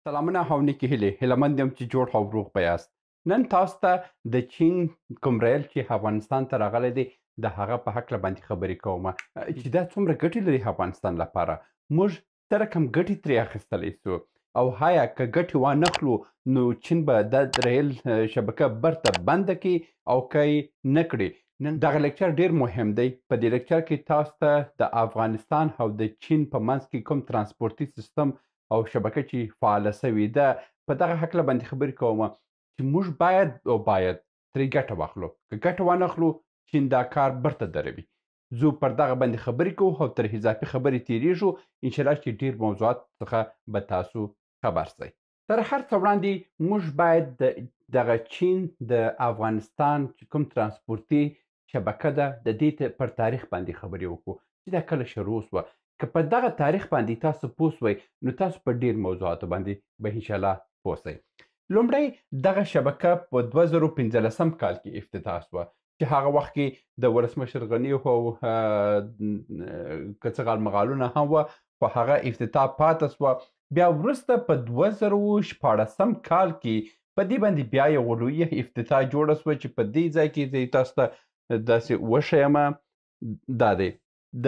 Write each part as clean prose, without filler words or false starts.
سلامونه او نیکې هیلې، هیله مند یم چې جوړ او روغ به یاست. نن تاسو ته د چین کوم ریل چې افغانستان ته راغلی دی د هغه په هکله باندې خبرې کوم چې دا څومره ګټې لري افغانستان لپاره، موږ څه رقم ګټې ترې اخیستلی سو، او هایا که ګټې وانخلو نو چین به د ریل شبکه برته بنده کړي او که یې نه کړي. نن دغه لیکچر ډیر مهم دی. په دې لیکچر کې تاسو ته د افغانستان او د چین په منځ کې کوم ترانسپورتي سیستم او شبکه چې فعاله سوې ده په دغه هکله باندې خبرې کوم چې موږ باید او باید ترې ګټه واخلو. که ګټه وانخلو چین دا کار برته دروي. زه پر دغه باندې خبرې کوو او تر اضافي خبرې تیریږو، انشاءالله چې ډیر موضوعات څخه به تاسو خبر سئ. تر هر څه وړاندې موږ باید دغه چین د افغانستان چې کوم ترانسپورتي شبکه ده د دې پر تاریخ باندې خبرې وکړو چې دا کله شروع سوه. که په دغه تاریخ باندې تاسو پوه سوئ نو تاسو په ډیر موضوعاتو باندې به انشاءالله پوه سئ. لومړی دغه شبکه په 2015 کال کې افتتاح سوه چې هغه وخت کې د ولسمشر غني او که څه غالمغالونه هم وه خو هغه افتتاح پاته سوه. بیا وروسته په 2016 کال کې په دې باندې بیا یوه لویه افتتاح جوړه سوه چې په دې ځای کې زه تاسو ته داسې وښیم. دا دی د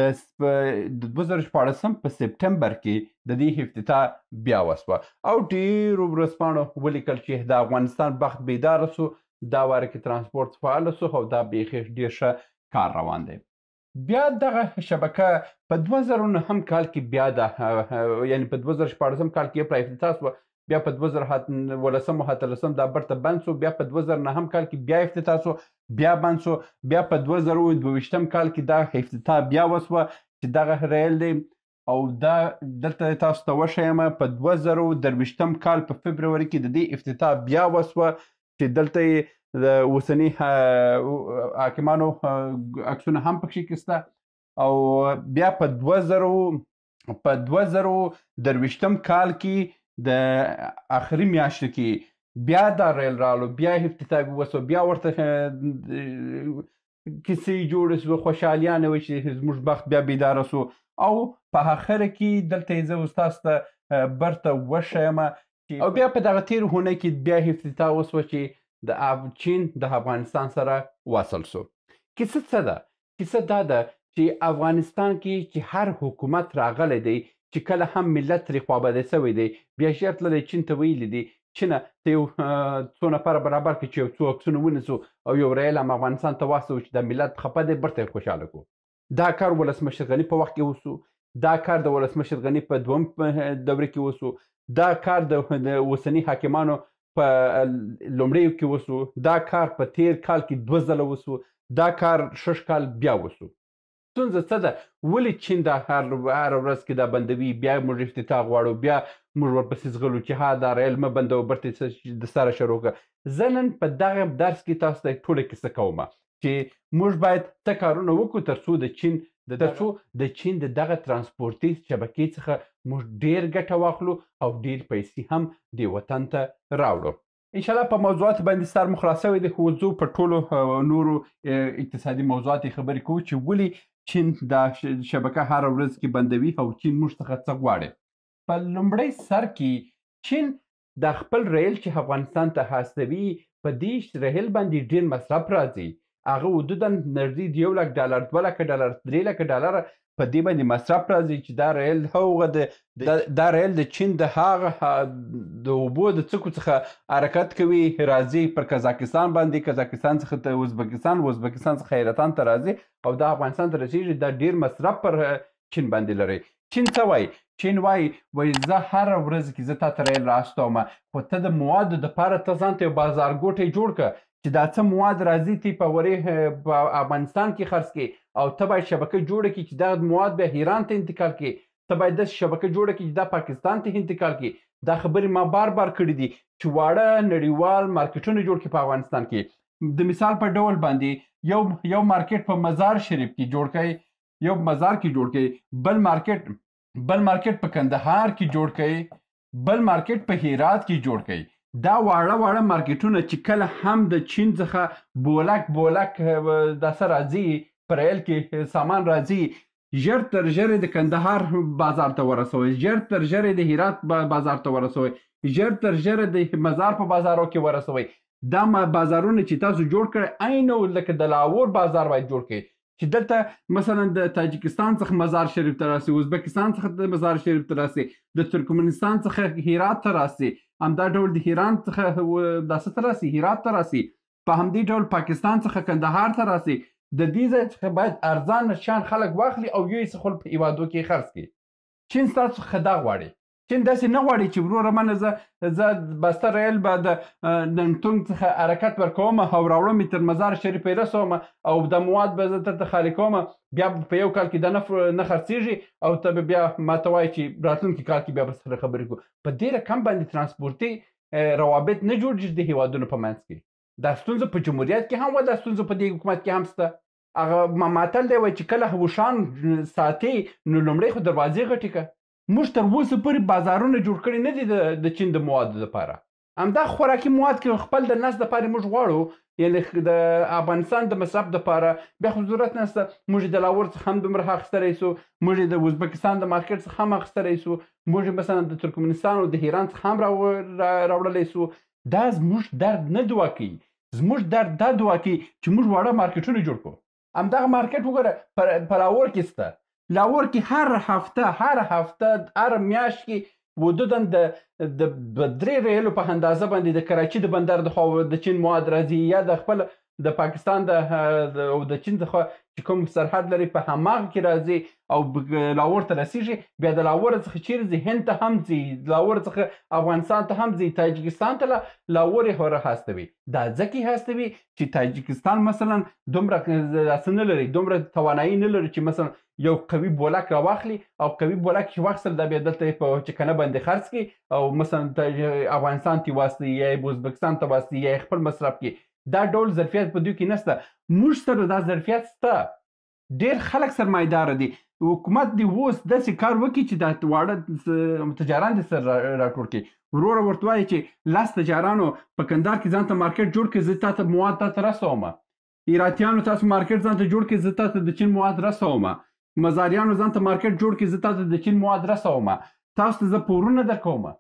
2016 په سپټمبر کې د دې افتتاح بیا وسوه او ډېرو ورځپاڼو ولیکل چې د افغانستان بخت بیداره سو، دا واره کې ترانسپورت فعال سو او دا بیخي ډېر ښه کار روان دی. بیا دغه شبکه په 2009 کال کې بیا ده، یعنی په 2016 کال کې پر افتتاح سوه، بیا په 2018 18 دا برته بند سو، بیا په 2009 کال کې بیا افتتاح سو، بیا بند سو، بیا په 2022 کال کې دا افتتاح بیا وسوه چې دغه ریل دی. او دا دلته تاسو ته وښیم په 2023 کال په فبروري کې د دې افتتاح بیا وسوه چې دلته یې د اوسني حاکمانو عکسونه هم پکښې کې سته. او بیا په 2023 کال کې د آخري میاشتو کې بیا دا ریل رالو، بیا افتتاح وسو، بیا ورته کیسې جوړې سوې، خوشحالیانې وې چې زموږ بخت بیا بیداره سو. او په آخره کې دلته یې زه اوس تاسو ته برته وښیم او بیا په دغه تېر هونه کې بیا افتتاح وسوه چې د چین د افغانستان سره وصل سو. کیسه څه ده؟ کیسه دا ده چې افغانستان کې چې هر حکومت راغلی دی چې کله هم ملت ترې خوابدی سوی دی بیا ژر تللی چین ته ویلي دي چینه ته یو څو نفره برابر کړي چې یو څو عکسونه ونیسو او یو ریل هم افغانستان ته واستوو چې دا ملت خفه دی برته یې خوشحاله کړو. دا کار ولسمشر غني په وخت کې وسو، دا کار د ولسمشر غني په دوم دوره کې وسو، دا کار د اوسني حاکمانو په لومړیو کې وسو، دا کار په تیر کال کې 2 ځله وسو، دا کار 6 کال بیا وسو. ستونزه څه ده؟ ولې چین دا هر ورځ کې دا بندوي، بیا موږ افتتاح غواړو، بیا موږ ورپسې ځغلو چې ها دا ریل مه بندوه برته د سره شروع کړه. زه نن په دغه درس کې تاسو ته ټوله کیسه کوم چې موږ باید څه کارونه وکړو ترڅو د چین د دغه ترانسپورتي شبکې څخه موږ ډېر ګټه واخلو او ډېر پیسې هم دې وطن ته راوړو. انشاءالله په موضوعات باندې سر مو خلاص شوی دی، خو ځو په ټولو نورو اقتصادي موضوعات خبرې کوو چې ولې چین دا شبکه هره ورځ کې بندوي او چین موږ څخه څه غواړي. په لومړی سر کې چین د خپل ریل چې افغانستان ته هستوي په دې ریل باندې ډېر مصرف راځي. هغه حدوداً نږدې د 1 لک ډالر، 2 لکه ډالر، 3 لکه ډالر په دې باندې مصرف راځي چې دا ریل هغه دا ریل د چین د هغه د اوبو د څکو څخه حرکت کوي، راځي پر قزاقستان باندې، قزاقستان څخه ته ازبکستان، ازبکستان څخه حیرتان ته راځي او دا افغانستان ته رسیږي. دا ډېر مصرف پر چین باندې لري. چین څه وایي؟ چین وایي وایي زه هره ورځ کې زه تا ته ریل راستوم، خو ته د موادو دپاره ته ځان ته یو بازارګوټی جوړ کړه چې دا څه مواد راځي تی په ورې په افغانستان کې خرڅ کړي او ته باید شبکه جوړه کړي چې دا مواد بیا ایران ته انتقال کړي، ته باید داسې شبکه جوړه کړي چې دا پاکستان ته انتقال کړي. دا خبرې ما بار بار کړي دي چې واړه نړیوال مارکیټونه جوړ کړي په افغانستان کې. د مثال په ډول باندې یو مارکیټ په مزار شریف کې جوړ کړي، یو مزار کې جوړ کړي، بل مارکیټ په کندهار کې جوړ کړي، بل مارکیټ په هرات کې جوړ کړي. دا واړه واړه مارکیټونه چې کله هم د چین څخه بولک بولک دا څه راځي، په ریل کې سامان راځي، ژر تر ژره د کندهار بازار ته ورسوئ، ژر تر ژره د هرات بازار ته ورسوئ، ژر تر ژره د مزار په بازارو کې ورسوئ. دا بازارونه چې تاسو جوړ کړئ عین لکه د لاهور بازار باید جوړ کړئ، چې دلته مثلا د تاجکستان څخه مزار شریف ته راسي، ازبکستان څخه د مزار شریف ته راسي، د ترکمنستان څخه هرات ته راسي، همدا ډول د ایران څخه داسې ته راسي، هرات ته راسي، په همدې ډول پاکستان څخه کندهار ته راسي. د دې ځای څخه باید ارزانه شیان خلک واخلي او یو یې خپل په هېوادو کې خرڅ کړي. چین ستاسو څخه دا غواړي، چین داسې نه غواړي چې وروره منه زه بسته ریل به د ننګتونګ څخه حرکت ورکوم او راوړم یې تر مزار شریف یې رسوم او د مواد به زه درته خالي کوم، بیا په یو کال کې دا نه خرڅېږي او ته به بیا ماته وایې چې راتلونکي کال کې بیا به سره خبرې کوو. په دې رقم باندې ترانسپورتي روابط نه جوړېږي د هېوادونو په منځ کې. دا ستونزه په جمهوریت کې هم وه، دا ستونزه په دې حکومت کې هم شته. هغه ماتل دی وایي چې کله وښان ساتي نو لومړی خو دروازې غټې کړه. موږ تر اوسه پورې بازارونه جوړ کړي نه دي د چین د موادو لپاره. همدا خوراکي مواد کې خپل د نس لپاره موږ غواړو، یعنې د افغانستان د مصرف لپاره بیا خو ضرورت نشته. موږ د لاهور څخه هم دومره اخیستلی سو، موږ د ازبکستان د مارکیټ څخه هم اخیستلی سو، موږ مثلا د ترکمنستان او د ایران څخه هم راوړلی سو. دا زموږ درد نه دوا کوي، زموږ درد دا دوا کوي چې موږ واړه مارکیټونه جوړ کړو. همدغه مارکیټ وګوره په لاهور کې شته، لاهور کې هر هفته هر میاشت کې حدوداً د 3 ریلو په اندازه باندې د کراچي د بندر د خوا د چین مواد راځي، یا د خپل د پاکستان او د چین څخه چې کوم سرحد لري په هماغه کې راځي او لاهور ته رسیږي. بیا د لاهور څخه چیرې ځي؟ هند ته هم ځي، لاهور څخه افغانستان ته هم ځي، تاجکستان ته لاهور یې هستوي. دا ځکه یې هستوي چې تاجکستان مثلا دومره څه نه لري، دومره توانایي نه لري چې مثلا یو قوي بولک راواخلي او قوي بولک چې واخیستل دا بیا دلته یې په چکنه باندې خرڅ کړي او مثلا افغانستان ته واستوي یا یې ازبکستان ته واستوي یا یې خپل مصرف کړي. دا ډول ظرفیت په دوی کې نشته. موږ سره دا ظرفیت شته، ډېر خلک سرمایدار دي. حکومت دې اوس داسې کار وکړي چې دا واړه تجاران دې سره راټول کړي. وروره ورته وایي چې لس تجارانو په کندهار کې ځان ته مارکیټ جوړ کړي، زه تا ته مواد تا ته رسوم. ایراتیانو تاسو مارکیټ ځان ته جوړ کړي، زه تا ته د چین مواد رسوم. مزاریانو ځان ته مارکیټ جوړ کړي، زه تا ته د چین مواد رسوم. تاسو ته زه پورونه درکوم.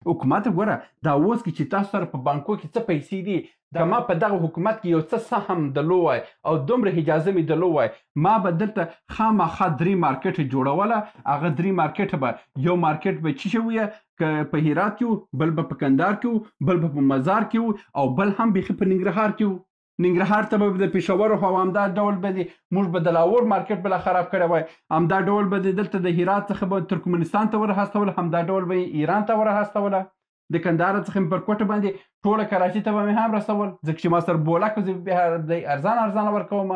حکومت ګوره دا اوس کې چې تاسو سره په بانکو کې څه پیسې دي، که ما په دغه حکومت کې یو څه سهم درلو وای او دومره اجازه مې درلو وای، ما به دلته خامخا 3 مارکیټ جوړوله. هغه 3 مارکیټ به یو مارکیټ به چی شي وي که په هرات کې و، بل به په کندهار کې و، بل به په مزار کې و، او بل هم بیخي په ننګرهار کې و. ننګرهار ته به د پېښور او همدا ډول به دې موږ به د لاهور مارکیټ به لا خراب کړی وای، همدا ډول به دې دلته د هرات څخه به ترکمنستان ته ورهستوله، همدا ډول به یې ایران ته ورهستوله. د کندهار څخه مې پر کوټه باندې ټوله کراچي ته به مې هم رسول، ځکه چې ما سره بولک زه بیا ارزان ارزانه ورکوم.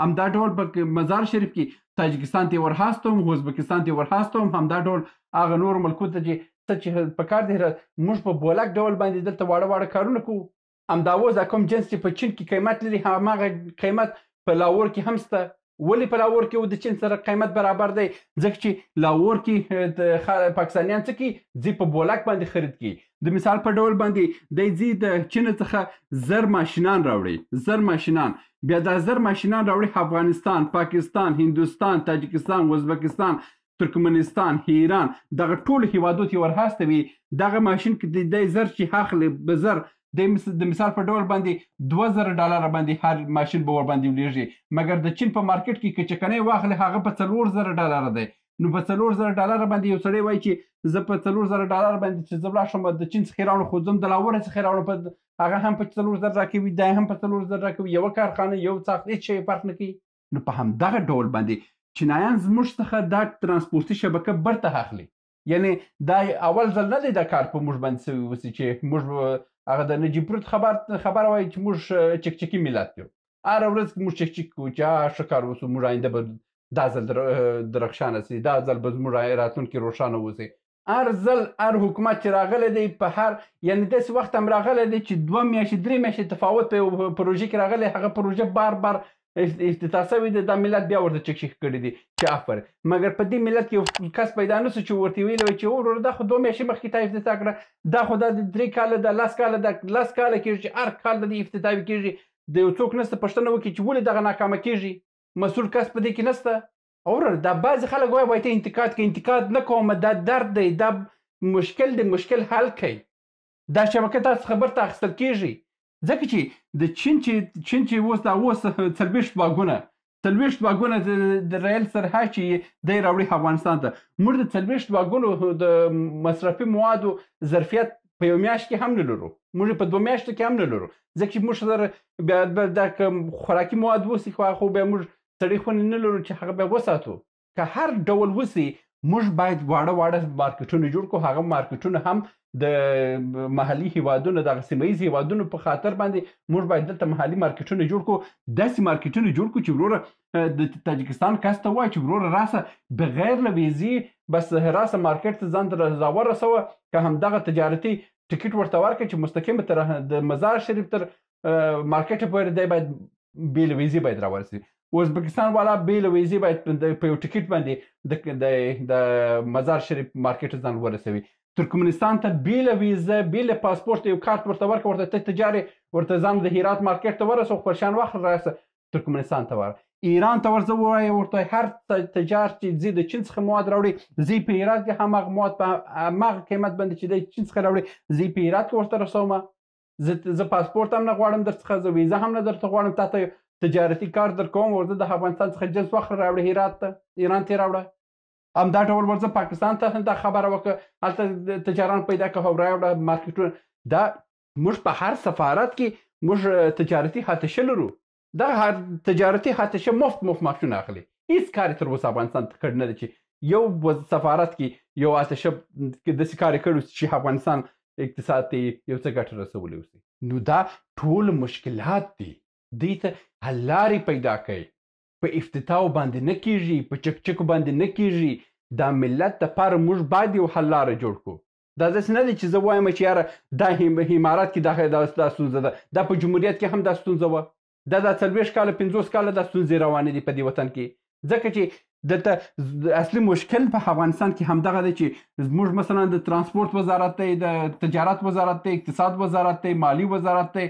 همدا ډول په مزار شریف کې تاجکستان ته یې ورهستوم، ازبکستان ته یې ورهستوم، همدا ډول هغه نورو ملکو ته چې څه چې په کار دی. موږ په بولک ډول باندې دلته واړه واړه کارونه کوو. همدا اوس دا کوم جنس چې په چین کې قیمت لري هماغه قیمت په لاهور کې هم شته. ولې په لاهور کې د چین سره قیمت برابر دی؟ ځکه چې لاهور کې پاکستانیان څه کوي؟ ځي په بولک باندې خرید کوي. د مثال په ډول باندې دی ځي د چین څخه 1000 ماشینان راوړي، 1000 ماشینان، بیا دا 1000 ماشینان راوړي افغانستان، پاکستان، هندوستان، تاجکستان، ازبکستان، ترکمنستان، ایران، دغه ټولو هیوادو ته یې ورهستوي. دغه ماشین کې دی 1000 چې اخلي به 1000 د مثال په ډول باندې 2000 ډالر باندې هر ماشین به ورباندې ولیږي، مګر د چین په مارکیټ کې که چکنی واخلې هغه په 4000 ډالر دی. نو په 4000 ډالر باندې یو سړی وایي چې زه په 4000 ډالر باندې چې زه ولاړ شم د چین څخه یې راوړم، خو زه هم د لاهور څخه یې راوړم، هغه هم په 4000 راکوي، دا هم په 4000 راکوي، یوه کارخانه یو څاښت هېڅ شی فرق نه کوي. نو په همدغه ډول باندې چینایان زموږ څخه دا ترانسپورتي شبکه برته اخلي. یعنې دا اول ځل نه دی دا کار په موږ باندې سوی اوسي چې موږ هغه د نجیب پروت خبره وایي چې موږ چکچکي ملت یو، هره ورځ موږ چکچک کوو چې ښه کار وسو، موږ آینده به دا ځل درخشانه سي، دا ځل به زموږ راتلونکي روښانه اوسي. هر ځل هر حکومت چې راغلی دی په هر یعنې داسې وخت هم راغلی دی چې 2 میاشتې 3 میاشتې تفاوت په یو پروژې کې راغلی، هغه پروژه بار بار افتتاح شوې ده، دا ملت بیا ورته چکچک کړي دي چې آفرین. مګر په دې ملت کې یو کس پیدا نه سو چې ورته ویلی وای چې وروره دا خو 2 میاشتې مخکې تا افتتاح کړه، دا خو دا 3 کاله ده، 10 کاله ده، 10 کاله کېږي چې هر کال د دې افتتاح کېږي. د یو څوک نسته پوښتنه وکړي چې ولې دغه ناکامه کېږي، مسؤل کس په دې کې نسته. وروره دا بعضې خلک وایي، وایي ته انتقاد کوې، انتقاد نه کوم، دا درد دی، دا مشکل دی، مشکل حل کړئ. دا شبکه تاسو څخه بیرته اخیستل کیږي، ځکه چې د چین چې چین چې اوس دا اوس 40 واګونه، 40 واګونه د ریل سرحه چې دی راوړي افغانستان ته، موږ د 40 واګونو د مصرفي موادو ظرفیت په یو میاشت کې هم نه لرو، موږ په 2 میاشتو کې هم نه لرو، ځکه چې موږ سره بیا دا که خوراکي مواد وسي خو بیا موږ سړې خونې نه لرو چې هغه بیا وساتو. که هر ډول وسي موږ باید واړه واړه مارکیټونه جوړ کړو، هغه مارکیټونه هم د محلي هیوادونو، دغه سیمه ییز هیوادونو په خاطر باندې موږ باید دلته محلي مارکیټونه جوړ کړو، داسې مارکیټونه جوړ کړو چې وروره د تاجکستان کس ته ووایي چې وروره راسه بغیر له ویزې بس راسه مارکیټ ته ځان ته راورسوه، که همدغه تجارتي ټیکټ ورته ورکړه چې مستقیم تر د مزار شریف تر مارکیټ پورې دی باید بې له ویزې باید راورسي. ازبکستان والا بې له ویزې باید په یو ټیکټ باندې د مزار شریف مارکیټ ځان ورسوي. ترکمنستان ته بې له ویزه، بې له پاسپورت یو کارت ورته ورکړه، ورته ته تجارې ورته ځان د هرات مارکیټ ته ورسو، خپل شیان واخله راسه ترکمنستان ته ور. ایران ته ورځه ووایه ورته هر تجار چې ځي د چین څخه مواد راوړي، زه په هرات کې هماغه مواد په هماغه قیمت باندې چې دی چین څخه راوړي زه په هرات کې ورته رسوم، زه پاسپورت هم نه غواړم در څخه، زه ویزه هم نه درته غواړم، تا ته تجارتي کارت در کوم، ورته د افغانستان څخه جنس واخله راوړي هرات ته، ایران ته یې راوړه. همدا ډول ورځه پاکستان ته هم دا خبره وکړه، هلته تجاران پیدا کړه او راوړه مارکیټونه. دا موږ په هر سفارت کې موږ تجارتي حتشه لرو، دغه هر تجارتي حتشه مفت مفت معاشونه اخلي، هیڅ کار یې تر اوسه افغانستان ته کړی نه دی چې یو سفارت کې یو حتشه داسې کار یې کړی چې افغانستان اقتصاد ته یو څه ګټه رسولی اوسي. نو دا ټول مشکلات دي، دوی ته حل لارې پیدا کړئ. په افتتاح باندې نه کیږي، په چکچکو باندې نه کیږي، دا ملت دپاره موږ باید یو حل لاره جوړ کړو. دا داسې نه دی چې زه وایم چې یاره دا امارات کې دا ستونزه ده، دا په جمهوریت کې هم دا ستونزه وه، دا 40 کاله 50 کاله دا ستونزې روانې دي په دې وطن کې. ځکه چې دلته اصلي مشکل په افغانستان کې همدغه دی چې زموږ مثلا د ترانسپورت وزارت دی، د تجارت وزارت دی، اقتصاد وزارت دی، مالی وزارت دی،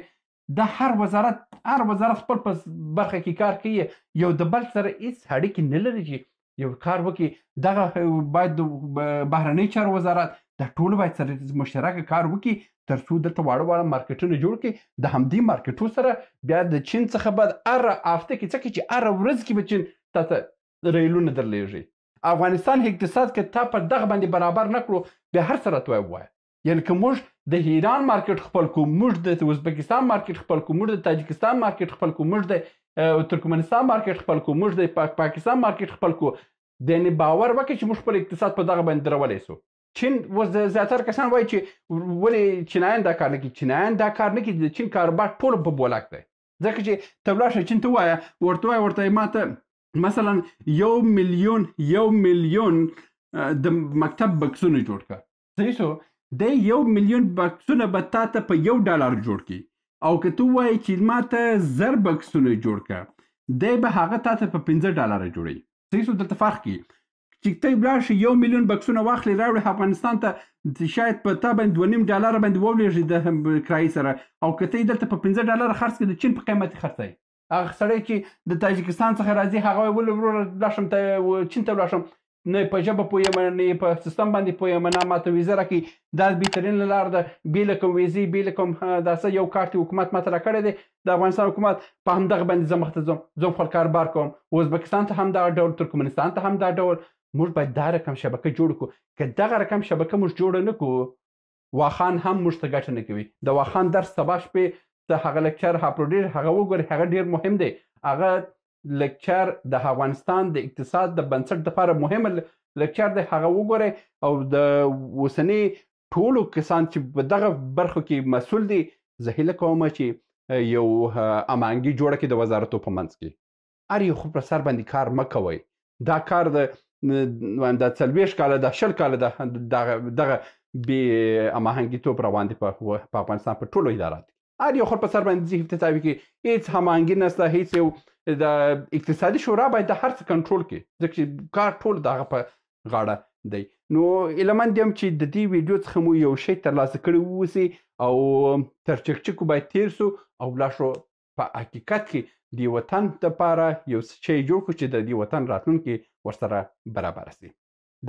دا هر وزارت خپل په برخه کې کار کوي، یو د بل سره هیڅ اړیکې نه لري چې یو کار وکړي. دغه باید د بهرنیو چارو وزارت دا ټول باید سره مشترک کار وکړي تر څو دلته واړه واړه مارکیټونه جوړ کړي. د همدې مارکیټو سره بیا د چین څخه به هره هفته کې څه کې چې هره ورځ کې به چین تا ته ریلونه درلېږي. افغانستان اقتصاد که تا په دغه باندې برابر نه کړو بیا هر څه راته ووایه. یعنی که موږ د ایران مارکیټ خپل کړو، موږ د ازبکستان مارکیټ خپل کړو، موږ د تاجکستان مارکیټ خپل کړو، موږ د ترکمنستان مارکیټ خپل کړو، موږ د پاکستان مارکیټ خپل کړو، یعنی باور وکړئ چې موږ خپل اقتصاد په دغه باندې درولی سو. چین اوس زیاتره کسان وایي چې ولې چینایان دا کار نه کوي؟ چینایان دا کار نه کوي، د چین کاروبار ټول په بولاک دی. ځکه چې ته ولاړ شه چین ته ووایه، ورته ووایه، ورته ما ته مثلا یو میلیون د مکتب بکسونه جوړ کړه، صحیح سو، دی 1 میلیون بکسونه به تا ته په $1 جوړ کړي، او که ته ووایې چې ما ته 1000 بکسونه جوړ کړه، دی به هغه تا ته په $5 جوړوي. صحیح سو، دلته فرق کړي چې ته ولاړ شې 1 میلیون بکسونه واخلې راوړې افغانستان ته، شاید په تا باندې $2.5 باندې وولېږي د کرایې سره، او که ته یې دلته په $5 خرڅ کړې د چین په قیمت یې خرڅوي. هغه سړی چې د تاجکستان څخه راځي هغه وایي ولې وروره ولاړ شم چین ته ولاړ شم، نه په ژبه پوه یم، نه په سیستم باندې پوه یم، نه ماته ویزه راکړي، دا بهترینه لار ده، بې له کوم ویزې، بې له کوم دا څه یو کارت حکومت ماته راکړی دی، د افغانستان حکومت په همدغه باندې زه مخته ځم، ځم خپل کاروبار کوم. ازبکستان ته هم دغه ډول، ترکمنستان ته هم دا ډول. موږ باید دا رقم شبکه جوړ کړو. که دغه رقم شبکه موږ جوړه نه کړو، واخان هم موږ ته ګټه نه کوي. د واخان درس سبا شپې ته هغه لیکچر اپلوډېږي، هغه وګورئ، هغه ډېر مهم دی. هغه لیکچر د افغانستان د اقتصاد د بنسټ دپاره مهم لیکچر دی، هغه وګورئ. او د اوسني ټولو کسان چې په دغه برخو کې مسؤل دي، زه هیله کوم چې یو هماهنګي جوړه کړي د وزارتو په منځ کې. هر یو خو پر سر باندې کار مه کوئ. دا کار د دا 40 کاله، دا 20 کاله دغه بې هماهنګیتوب روان دی په افغانستان په ټولو اداراتو کې. هر یو خو په سر باندې ځي افتتاح کوي، هیڅ هماهنګي نشته، هیڅ یو د اقتصادي شورا باید د هر څه کنټرول کړي، ځکه چې کار ټول د هغه په غاړه دی. نو هیله مند یم چې د دې ویډیو څخه مو یو شی ترلاسه کړی واوسي او تر چکچکو باید تېر سو او ولاړ شو په په حقیقت کې د وطن لپاره یو څه شی جوړ کړو چې د دې وطن راتلونکې ورسره برابره شي.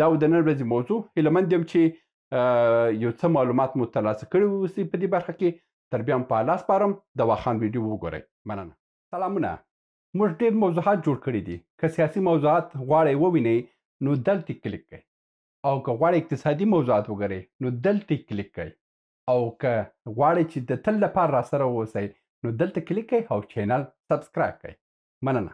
دا و د نن ورځې موضوع. هیله مند یم چې یو څه معلومات مو ترلاسه کړي اوسئ په دې برخه کې. تر بیا هم په الله سپارم. د واخان ویډیو وګورئ. مننه. سلامونه. موږ ډېر موضوعات جوړ کړي دي. که سیاسي موضوعات غواړئ ووینئ نو دلته کلیک کړئ، او که غواړئ اقتصادي موضوعات وګورئ نو دلته کلیک کړئ، او که غواړئ چې د تل لپاره راسره واوسئ نو دلته کلیک کړئ او چینل سبسکرایب کړئ. مننه.